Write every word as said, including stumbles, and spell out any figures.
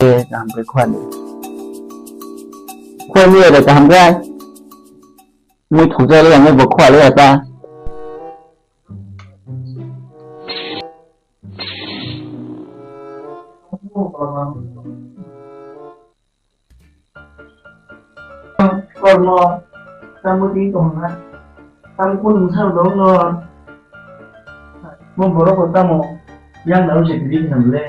Eh, kaham khe khwali. Khwali ada kaham khe. Mui thukjali ang bo khwali ada. Kormo, tamo twi tongna, tamo kunu mwsarok dong no. Mo borok bo tamo yang dalo se twi khe nang le.